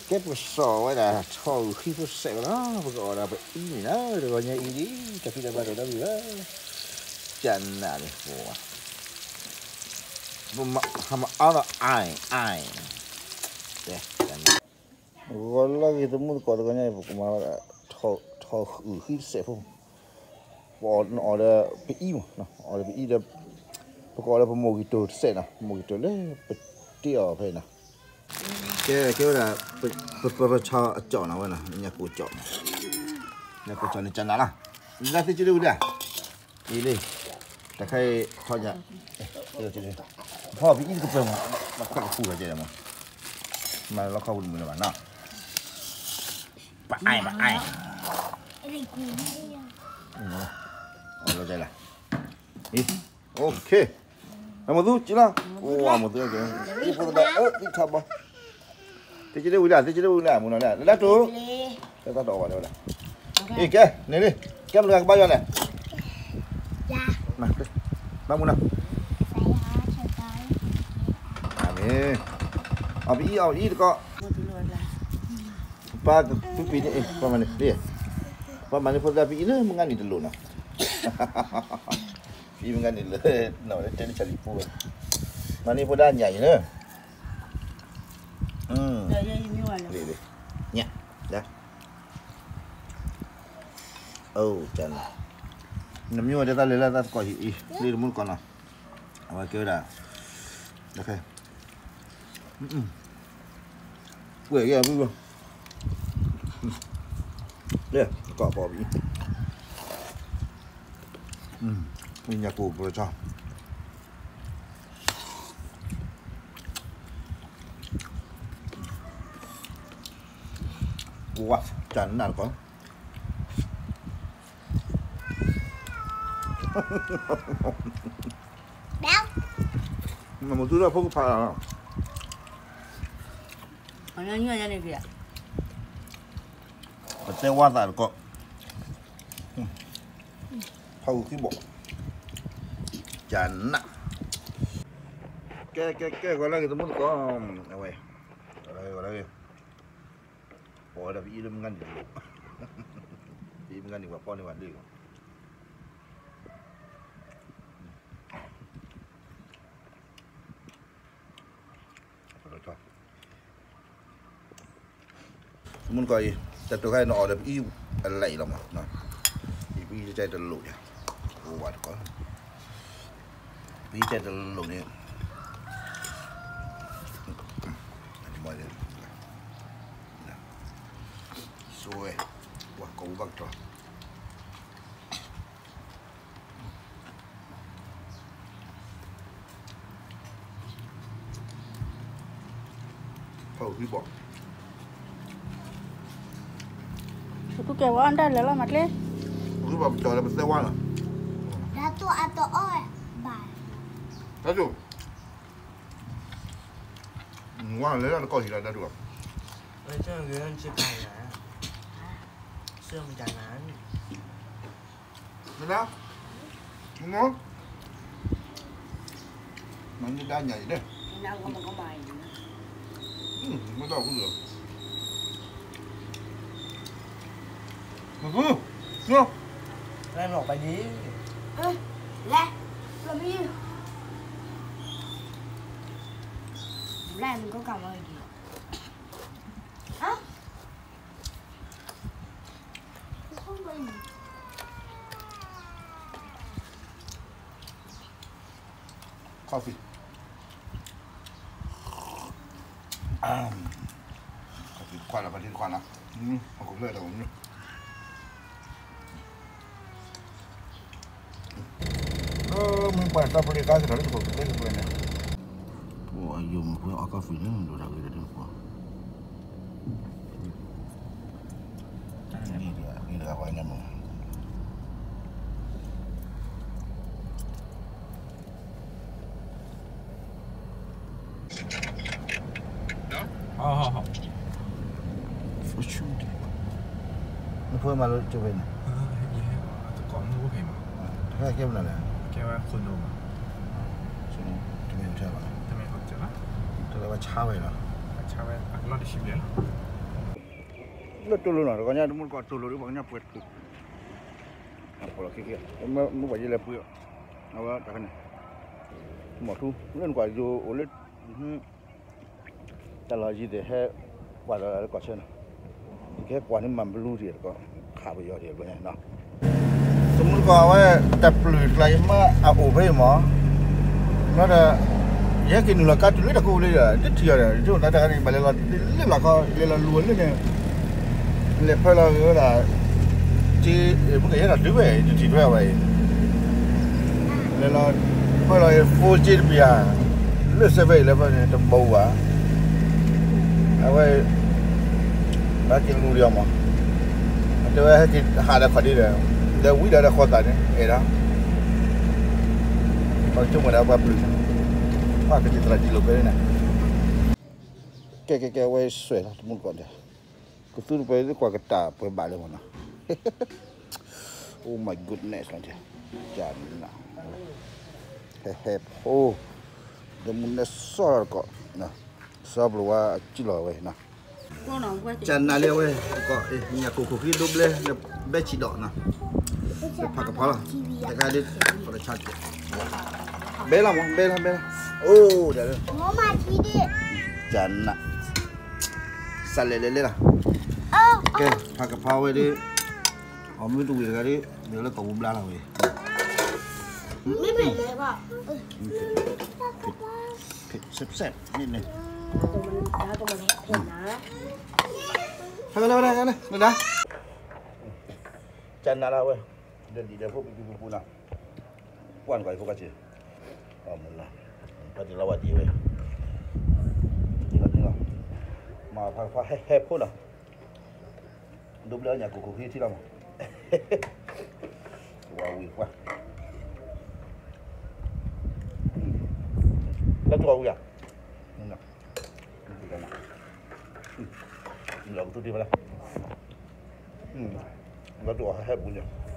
ကဲပကစီၣ်ဝဲဒၣ် ထီၣ်ဂုာ်ဃံဖိစဲးဝဲလီၤ, ပကအီၣ်ဒၣ်ပအံၤန့ၣ်လီၤ, တဂီၤညါအံၤဒ် တၢ်ဖံးတၢ်မၤတအိၣ်ဒီးဝံၤဘၣ်, ကနၣ်န့ၣ်ပှၤ, ဟမအါဒီးအံၤအံၤ, ဂီၤလၢဂ့ၤ သမူသကိး တဂီၤညါအံၤ ပကမၤဝဲဒၣ် ထီၣ်ဂုာ်ဃံတစဲးဖိ, ပအီၣ်ဒီးပအံၤမး, အီၣ်ဒီးပအံၤဒီး ပကအီၣ်ဒီးပမိၢ်ဂံၢ်တိၢ်တစဲးနီၤ, မိၢ်ဂံၢ်တိၢ်လၢပတ့အီၤဖဲအံၤနီၤ, ကဲ ကဲဝဲဒၣ် ပပဆီအကၠီၣ်နီၤဝဲနီၤ, ညၣ်ကိၣ်ကၠီၣ်, ညၣ်ကိၣ်ကၠီၣ်န့ၣ် ကနၣ်လီၤ, လၢသ့ၣ်ကၠိဒၣ်ဝံၤဒၣ်, အံၤလံ, တခါအံၤခီညၣ်, ဖီပအံၤတကပၢၤမး, လီခီၣ်ကပူၤလီၤကဲမး, မၤလီခီၣ်ပူၤတမုာ်လၢၤဘၣ်နီၤ, ပအံၤ ပအံၤ, လီၤကဲလီၤ, အံၤ, OK, အမိၢ်သူက့လီၤ, အိၣ်အမိၢ်သူက့, အံၤဖိသဒါ အၢ သံထီၣ်ဘီ, သ့ၣ်ကၠိဒၣ်ဝံၤဒၣ် သ့ၣ်ကၠိဒၣ်ဝံၤဒၣ် မုၢ်နီၤဒၣ် လၢတၢ်တိၢ်, တၢ်တၢ်တအီၣ်ဘၣ်ဒၣ်ဝဲဒၣ်, အံၤကဲ န့ၣ်လံ, ကဲမနုၤကဘါယွၤလဲၣ်, မၤမုၢ်နီၤ, အၤမ့ၣ်, အီၣ်ပအံၤ အီၣ်ပအံၤတကီး, ပၢ်ကသူပံၤန့ၣ် ပှၤမၤန့ၣ်, ပှၤမၤန့ၢ်ဖိသဒါပအံၤလၢမုၢ်ဂၤန့ၣ်တလိၣ်နီၤ, ပအံၤမုၢ်ဂၤန့ၣ်လၢ နီၢ်ဝဲတဲန့ၣ် ဆၣ်လံၤပူၤ, မၤန့ၢ်ဖိဒၣ်ညၣ်အံၤလၢ လံၤလံၤ, ညၣ်, ဒၣ်, အိၣ်ကနၤ, နမ့ၢ်ဝဲတဲသးလဲၤလၢတၢ်သကိးဟံၣ်အံၤ လံတမူတကိးနီၤ, အဝဲကဲဝဲဒၣ်, တခဲ, ပှဲၤကဲအဘုဘၣ်, လၢ တကိးပီၤပအံၤ, ညၣ်ကိၣ်ပဆီ ဝါ ကနၣ်တကီး, မ့ၢ်မတူၢ်ဒီးဖိကဖးလီၤ, ပတဲဝါသးတကီး, ဖးဂုာ်ခံဘီၣ်, ကနၣ်, ကဲ ကဲ ကဲ ဂီၤလၢဂ့ၤ သမူသကိး, အဝဲ, ဂီၤလၢဂ့ၤ, ဂီၤလၢဂ့ၤ, ပှၤဝဲဒၣ်ပအံၤလၢမုၢ်ဂၤန့ၣ်တလိၣ်, ပအံၤမုၢ်ဂၤန့ၣ် ပှၤဖီၣ်န့ၢ်ပှၤလံလီၤ. မုၢ်ကီၢ်အံၤ တၢ်တိၢ်ခါအံၤ နအီၣ်ဒီးပအံၤအလဲၣ်အံၤလီၤမး, အံၤပအံၤတလိၣ်ယၤ, အိၣ်ဝဲတကီး, ပအံၤတလိၣ်န့ၣ်, ဆိဝဲ, ပှၤကိးပူၤဘၣ်ကတၢၢ် ဖီၣ်ဂံၢ်ဘီၣ်, ပသူကဲဝဲအီၣ်ဒၣ်လဲာ်လီၤ မၤကျ့, ဂံၢ်ဘီၣ်ပကၠီၤလၢပသဲဝါလီၤ, တၢ်တိၢ်အတအီၣ်ဘၣ်, တၢ်တိၢ်, ဝါလဲၤလၢတကီၢ်ဟံးလီၤ တၢ်တိၢ်, မ့ၢ်ဒၣ်, မၤန့ၢ်ဒၣ်ညၣ်အံၤဒၣ်, မ့ၢ်တၢ်အိၣ်ဖှိၣ်လီၤ, မ့ၢ်ဖု, လဲၤလီၤပှၤယံၤ, လဲၤ, လီၤမ့ၢ်ယံၤ, လဲၤမ့ၢ်ကီကၤမီၤယံၤ, ဟါ Coffee, coffee တခွါလီၤ ပှၤထံတခွါလီၤ, အခိၣ်ဖျၢၣ်တၢ်အိၣ်မ့ၢ်, မ့ၢ်ပှၤတၢ်ပလ့ၤကါကထီၣ်လၢတခိၣ်ကသ့ကပှဲၤန့ၣ်, အိၣ်အယိာ်မုၢ်ဖိအီ coffee န့ၣ် ဒိၣ်တၢ်ဂ့ၤတၢ်ဒိၣ်ဖိ ဂ့ၤတဂၤပှၤညါမး, နဖိမၤလိကၠိဖဲန့ၣ်, တၢ်ကဲမနုၤလဲၣ်, တမ့ၢ်ထဲဘၣ်, တမ့ၢ်ထဲဘၣ်, တၢ်လၢဘၣ်ဆါဝဲလီၤ, ဆါဝဲအကလီၢ်တဆံဘျဲၣ်လီၤ. လၢတိၢ်လိၤနီၤ တဂီၤညါတမူတကိးတိၢ်လိၤဒ်ပှၤကညီပှဲၤတဖု ပလီၤခံခံ မ့ၢ်ပှၤယလဲၤပှ့ၤ အဝဲတခါန့ၣ် မီၢ်ထူ လၢနကွၢ်ယိၤအိၣ်လၢ တၢ်လီၢ်ယံၤသ့ၣ်ဟဲ ကွၢ်ဒီးလၢကီၢ်ဆၢနီၤ ကဟဲကွၢ်န့ၣ်မၤဘလူးတံၢ်တကီၢ် ခးပယီၤတံၢ်ဘျီညါနီၤ တမူတကိးအဝဲ တၢ်ပျုၢ်တကျါယမ့ၢ်အအိၣ်ဖဲအံၤမး မ့ၢ်ဒီး ယဟဲက့ၤနုာ်လီၤကါတုၤလၢတၢ်ကိးလၢဒီး တထံၣ်အီၤဒီး ယဆိကမိၣ်သးတၢ်ဂၤန့ၣ် ဘၣ်လဲၤလီၤလၢလီၤခီ လဲၤလီၤလူၤအီၤလၢန့ၣ် လဲၤဖၢလီၤဝဲဒၣ် က့ မ့ၢ်ကယဲၢ်တၢ်ဒုးဝဲ တထံၣ်ထွဲအဝဲအံၤ လဲၤလီၤ ဖၢလီၤ phone က့တပံၤဧါ လၢ seven eleven န့ၣ် တဘိးဘၣ် အဝဲ ဘၣ်က့ၤလူၤဒီးအီၤမး အတဲဝဲဟဲက့ၤဟးဒီးခီၣ်ဒ့ဒီး ဒီးဝံၤဒီးဒီးဃီသးန့ၣ် အဲၣ်ဒၣ် ပှၤကဆိကမိၣ်ဒၣ်ပှၤပျုၢ် ပှၤကသံၣ်သရၣ်ဒံလိာ်ဖဲန့ၣ် ကဲကဲကဲ အဝဲစွဲးလီၤ တမူတကိးဒီး ကသူတပှဲၤသ့ၣ်ကွၢ်ကတၢၢ်ပှဲၤဘၣ်လၢမးနီၤ Oh my goodness လီၤ ကနၣ် ဟဲဟဲဖိ ဒီးမူနဲစီၣ်တကိး စီၤပျိၤဝါအစုလီၤဝဲနီၤ ကနၣ်လၢအဝဲ တကိး ညၣ်ကိၢ်ခိၣ်ဃံဒိဘျဲ လၢဘဲဆံးဒီးနီၤ လၢဖးကဖီလီၤ တခါဒ် ပကဆါကဲ ဘဲလီၤမး ဘဲလီၤ ဘဲလီၤ အိၣ်ဒီး ကနၣ် စးလဲၤလဲၤလဲၤလီၤ ကဲ ဖးကဖီဝဲဒ် အီၣ်မ့ၢ်တဝံၤတဂၤဒ် မ့ၢ်လၢကီၢ်ပူၤဘျါလီၤဝဲ စဲးစဲးန့ၣ်န့ၣ် ဟဲလၢဝဲဒၣ် နဒါ ကနၣ်လၢဝဲ ဒီးဒံးဒီးဖိပံပူပူနီၤ ကွၢ်နကွၢ်ဖိကစ့ၢ် အမလီၤ ဖးတံၢ်လီၤဝဲဒံးဝဲ ဒံးလီၤဒံးလီၤ မၤဖးဖးဟဲဟဲဖိနီၤ ဒိဘျဲညၣ်ကိၢ်ခိၣ်ဃံထံလီၤမး ဝဲဝံၤကွၢ် လၢတူၢ်အီၤဝံၤဧါ လီၤကတူၢ်တ့ၢ်ဖဲလဲၣ် လီၤတူၢ်အီၤဟဲဟဲဘူးညါ